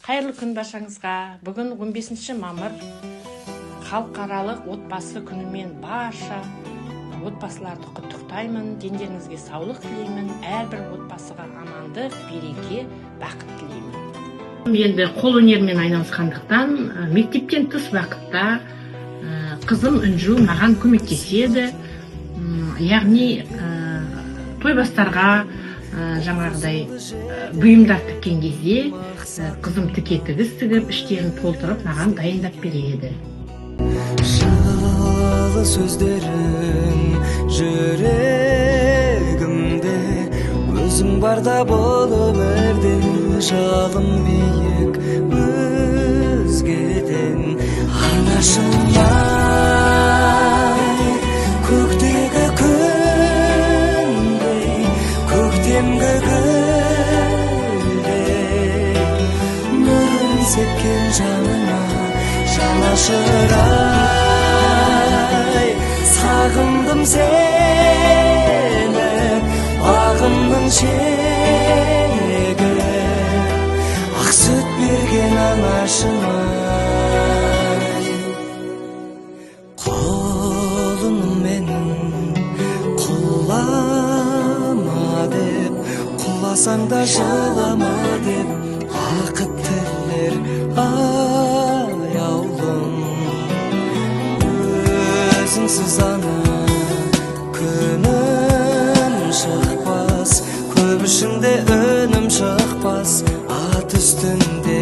Қайырлы күн баршаңызға! Бүгін 15 мамыр, Халықаралық отбасы күнімен барша отбасыларды құттықтаймын. Дендеріңізге саулық тілеймін, әрбір отбасыға амандық, береке, бақыт тілеймін. Енді қол өнерімен айналысқандықтан, мектептен тыс уақытта қызым Інжу маған көмектеседі. Яғни тойбастарға жаңағыдай бұйымдар тіккен кезде, қызым тіке тігіс тігіп, іштерін толтырып, маған дайындап береді. Жылы сөздерің жүрегімде, өзің барда бұл өмірде жалын биік өзгеден. Анашым ай, көктегі күндей, көктемгі гүлдей, нұрын сепкен жаныма, жанашыр ай, сағындым сені, бағымның шегі, ақ сүт берген анашым ай. Құлыным менің, құлама деп, құласаң да жылама деп, бақыт тілер аяулым. Өзіңсіз, ана, күнім шықпас, көп ішінде үнім шықпас, ат үстінде.